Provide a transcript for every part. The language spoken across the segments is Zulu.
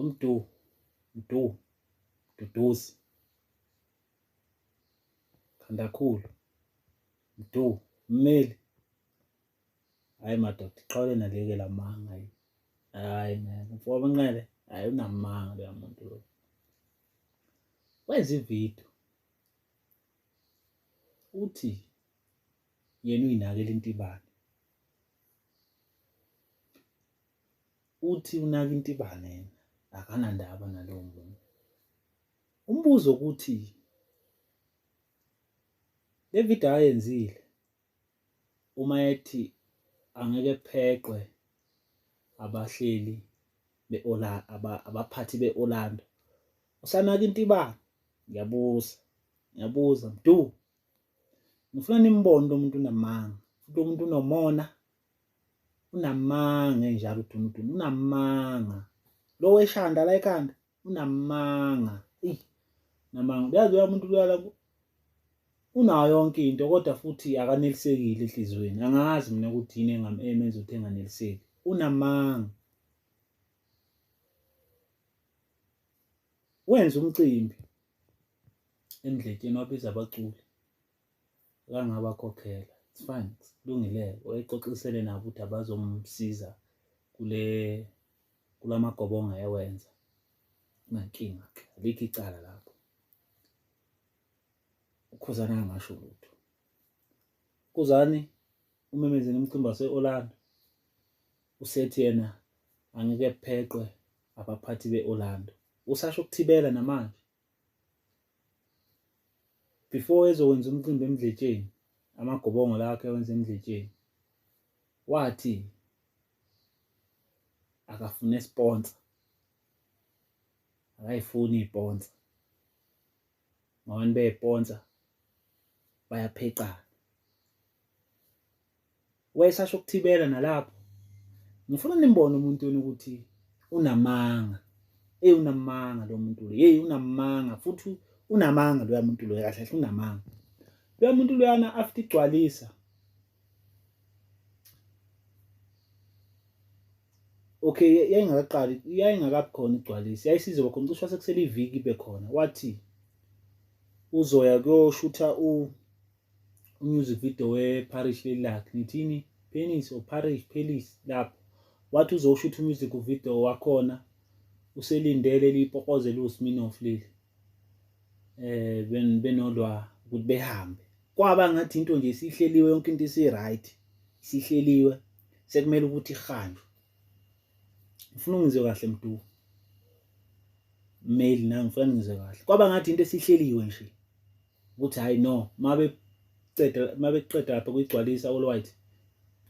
UMdu, Mdu, Mduduzi, Khandakhulu, Mdu, Mmeli. Hhayi madoda, iqhawule naleke lamanga hayi. Hhayi ngeke, mfowabo Nqele, hhayi unamanga loya muntu lo. Wenza ividiyo uthi yena uyinakela intibane. Uthi unaka intibane yena akanandaba nalowo muntu. Umbuzo ukuthi le video ayenzile uma ethi angeke pheqwe abahleli abaphathi be-Orlando usanaka intibane ngiyabuza ngiyabuza Mdu ngifuna nimbone lo muntu unamanga futhi lo muntu unomona unamanga enjalo udunudunu unamanga lo weshanda la ekhanda unamanga eyi namanga uyazi uya umuntu luyala unayo yonke into kodwa futhi akanelisekile enhliziyweni angazi mina ukuthi yini emenza ukuthi enganeliseki unamanga wenza umcimbi emdletsheni wabiza abaculi akangabakhokhela it's fine kulungile wayexoxisele nabo ukuthi abazomsiza kule kulamagobongo ayewenza kunankinga ke alikho icala lapho ukhuzani angasho lutho Khuzani umemezele umcimbi wase-Orlando usethi yena angeke pheqwe abaphathi be-Orlando usasho ukuthibela namanje Before ezokwenza umcimbi eMdletsheni, amagobongo lakhe awenza eMdletsheni, wathi akafune sponsor, akayifuni iponsa ngoba beponsa bayapheqana. Wayesasho ukuthibela nalapho. Ngifuna nimbone umuntu wenu ukuthi unamanga. Ey unamanga lo muntu lo. Hey unamanga futhi unamanga loya muntu lo kahle kahle unamanga. Loya muntu loyana after igcwalisa. Okay yayingakaqali yayingakabi khona igcwalisa. Yayisizoba khona cishe sekusele iviki ibe khona. Wathi uzoya kuyoshutha u umusic video we-parish leli lakhe nithini penis or parish pelis lapho wathi uzoshutha umusic video wakhona uselindele lipokoze liwusminoff leli eh benolwa ukuthi behambe kwaba ngathi into nje isihleliwe yonke into isi-right isihleliwe sekumele ukuthi ihanjwe ngifuna ungizwe kahle mdu mail na ngifuna ngizwe kahle kwaba ngathi into esihleliwe nje ukuthi hayi no mabeqeda mabeqeda lapha kuyigcwalisa all white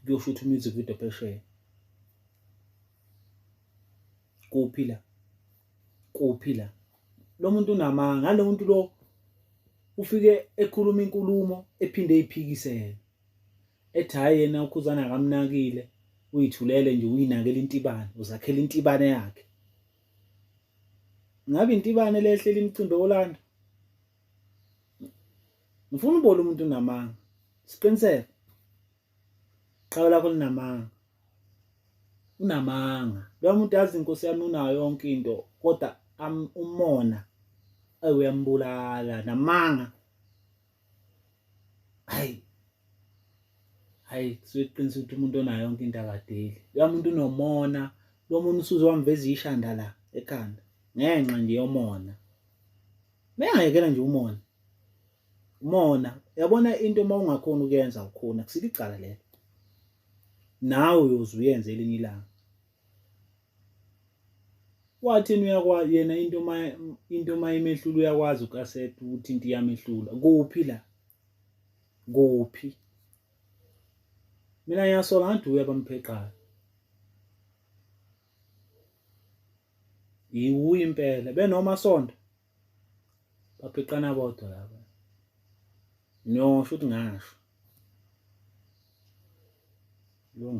kuyoshutha umusic video phesheya kuphi la kuphi la lo muntu unamanga ngalo muntu lo ufike ekhuluma inkulumo ephinde eyiphikise yena ethi hhayi yena ukhuzana akamnakile uyithulele nje uyinakela intibane uzakhela intibane yakhe ngabe intibane lehlele imicimbi eOrlando Ngifuna ubona umuntu unamanga. Siqiniseke. Qhawe lakho linamanga. Unamanga. Lo muntu yazi inkosi yami unayo yonke into kodwa umona uyambulala namanga. Hayi. Hayi kusuke ukuthi umuntu onayo yonke into akadeli. Lo muntu unomona, lo muntu usuze wamveza ishanda la ekhanda ngenxa nje yomona. Bengayekela nje umona. Umona, yabona into uma ungakhona ukuyenza ukhona kusile icala lelo. Nawe uyoze uyenze elinye ilanga. Wathi uyakwazi yena into ma into ma imehlula uyakwazi ukasetha ukuthi into iyamehlula. Kuphi la? Kuphi? Mina ngiyasola ngathi uye abampheqayo. Yiwuye impela benomasonto baphiqana bodwa laba. No shuthi ngasho. Lungi.